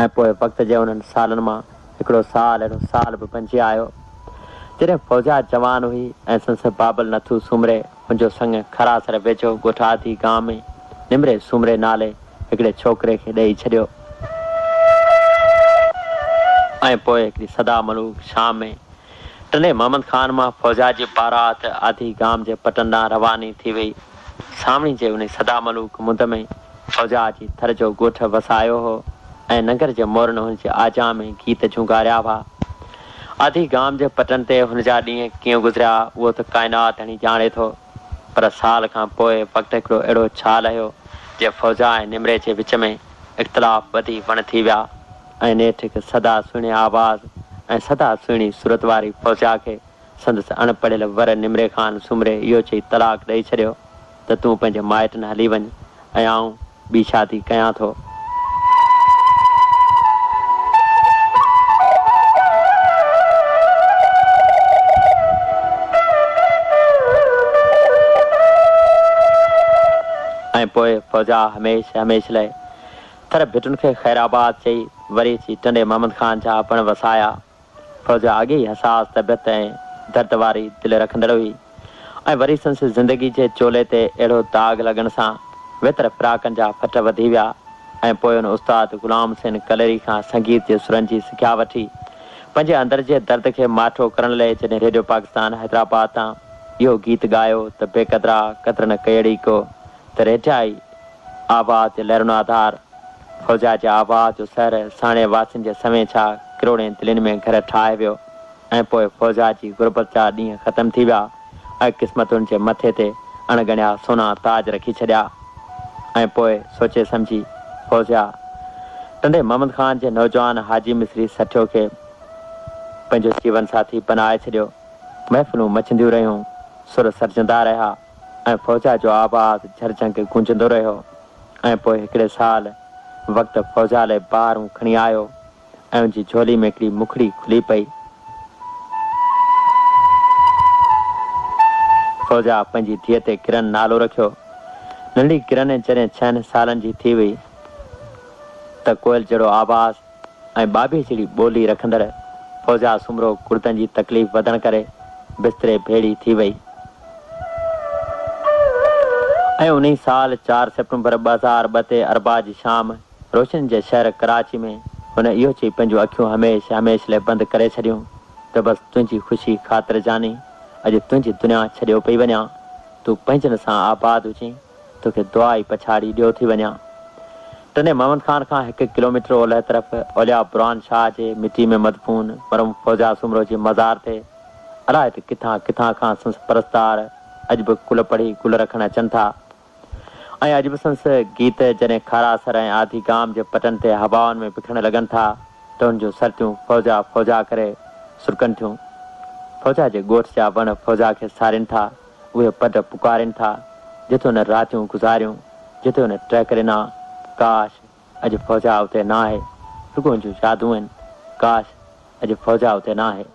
۽ پوء وقت جي انهن سالن مان هڪڙو سال اهڙو سال به بنجي آيو، جڏهن فوزيا جوان هئي ۽ سندس بابل نٿو سومري هن جو سڱ کاراسر ويجهو ڳوٺ آڌي گام ۾ نمري سومري نالي هڪڙي ڇوڪري کي ڏيئي ڇڏيو. ۽ پوء هڪڙي سدا ملوڪ شام ۾ ٽنڊي محمد خان مان فوزيا جي بارات آڌي گام جي پٽن ڏانهن رواني ٿي وئي. سانوڻي جي انهي سدا ملوڪ مند ۾ فوزيا اچي ٿر جو ڳوٺ وسايو هو ۽ ننگر جي مورن هن جي آجيان ۾ گيت جهونگاريا هئا. آڌي گام جي پٽن تي هن جا ڏينهن ڪيئن گذريا اهو ته ڪائنات ڌڻي ڄاڻي ٿو. پر سال کان پوء وقت هڪڙو اهڙو ڇال هنيو جنهن فوزيا ۽ نمري جي وچ ۾ اختلاف وڌي وڻ ٿي ويا. ۽ نيٺ هڪ سدا سهڻي آواز ۽ سدا سهڻي صورت واري فوزيا کي سندس اڻ پڙهيل ور نمري خان سومري اهو چئي طلاق ڏئي ڇڏيو ته تون پنهنجي مائٽن هلي وڃ ۽ آئون ٻي شادي ڪيان ٿو. ۽ پوء فوزيا هميشھ هميشھ لئه ٿر ڀٽن کي خيرآباد چئي وري اچي ٽنڊي محمد خان جا وڻ وسايا. فوزيا اڳي ئي حساس طبيعت ۽ درد واري دل رکندڙ هئي ۽ وري سندس زندگي جي چولي تي اهڙو داغ لڳڻ سان ويتر فراقن جا ڦٽ وڌي ويا ۽ پوء هن استاد غلام حسين ڪليري کان سنگيت جي سرن جي سکيا وٺي پنهنجي اندر جي درد کي ماٺو ڪرڻ لئه جڏهن ريڊيو پاڪستان حيدرآباد تان اهو گيت ڳايو ته بي قدرا قدر نه ڪيڙي ڪو ته ريڊيائي آواز جي لهرن آڌار فوزيا جي آواز جو سحر ساڻيهه واسين جي سوين ڇا ڪروڙين دلين ۾ گهر ٺاهي ويو ۽ پوء فوزيا جي غربت جا ڏينهن ختم ٿي ويا ۽ قسمت هن جي مٿي تي اڻ ڳڻيا سونا تاج رکي ڇڏيا ۽ پوء سوچي سمجهي فوزيا ٽنڊي محمد خان جي نوجوان حاجي مصري سٺيو کي پنهنجو جيون ساٿي بنائي ڇڏيو. محفلون مچنديون رهيون، سر سرجندا رهيا. ۽ فوزيا جو آواز جهرجهنگ گونجندو رهيو ۽ پوء هڪڙي سال وقت فوزيا لئه بهارون کڻي آيو ۽ ان جي جهولي ۾ هڪڙي مکڙي کلي پئي. فوزيا پنهنجي ڌيء تي ڪرن نالو رکيو. ننڍي ڪرن جڏهن ڇهن سالن جي ٿي هئي ته ڪوئل جهڙو آواز ۽ ٻاٻيهي جهڙي ٻولي رکندڙ فوزيا سومرو گڙدن جي تڪليف وڌڻ ڪري بستري ڀيڙي ٿي وئي ۽ انهي سال چار سيپٽمبر 2002 تي اربع جي شام روشنين جي شهر ڪراچي ۾ هن اهو چئي پنهنجون اکيون هميشھ هميشھ لئه بند ڪري ڇڏيون ته بس تنهنجي خوشي خاطر جاني اڄ تنهنجي دنيا ڇڏيو پئي وڃان تون پنهنجن سان آباد هجين. توکي دعا ئي پڇاڙي ڏيو ٿي وڃان. ٽنڊي محمد خان کان هڪ ڪلوميٽر اولهه طرف اولياء برهان شاهه جي مٽي ۾ مدفون مرحوم فوزيا سومرو جي مزار تي الائي ته ڪٿان ڪٿان کان سندس پرستار اڄ به قل پڙهي گل رکڻ اچن ٿا ۽ اڄ به سندس گيت جڏهن کاراسر ۽ آڌي گام جي پٽن تي هوائن ۾ بکرڻ لڳن ٿا ته هن جون سرتيون فوزيا فوزيا ڪري سرڪن ٿيون. فوزيا جي ڳوٺ جا وڻ فوزيا کي سارين ٿا. اهي پڊ پڪارين ٿا، جتي هن راتيون گذاريون، جتي هن ٽهڪ ڏنا، ڪاش! اڄ فوزيا اتي ناهي، رڳو هن جون يادون آهن، ڪاش! اڄ فوزيا اتي ناهي.